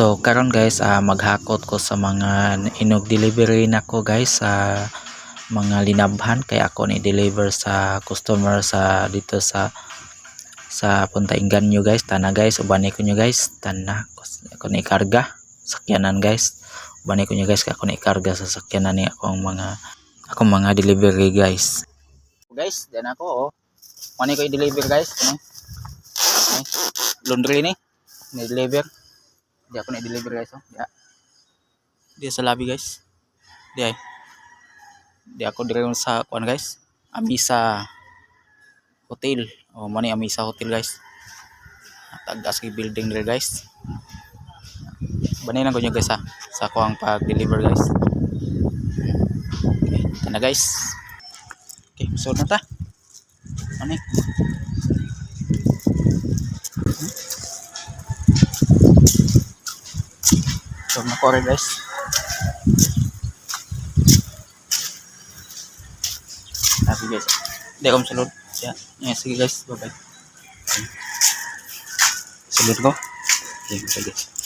So karon guys, maghakot ko sa mga inog delivery nako, guys, sa mga linabhan kay ako ni deliver sa customer sa dito sa Punta Inganyo, guys. Tana, guys, ubani ko nyo, guys. Tana ako ni karga sakyanan, guys. Ubani ko nyo, guys, kay ako ni karga sa sakyanan ni akong mga delivery, guys. Guys, diyan ako, oh. Mani ko i-deliver, guys, ano? Ni laundry ni ni deliver. Di ako na i-deliver, guys, oh. Di. Di sa lobby, guys. Di ay. Di ako dire sa kuan, guys. Amisa Hotel. Oh, mani Amisa Hotel, guys. Tag-as kay building dire, guys. Banay lang ko nyo, guys, ha sa ako ang pag-deliver, guys. Okay, tana, guys. Okay, so na ta. Ano eh? So, na ko rin, guys. Sabi, guys. Hindi ako masulod. Yeah. Yeah, sige, guys. Bye-bye. Sulod ko. Okay, bye, guys.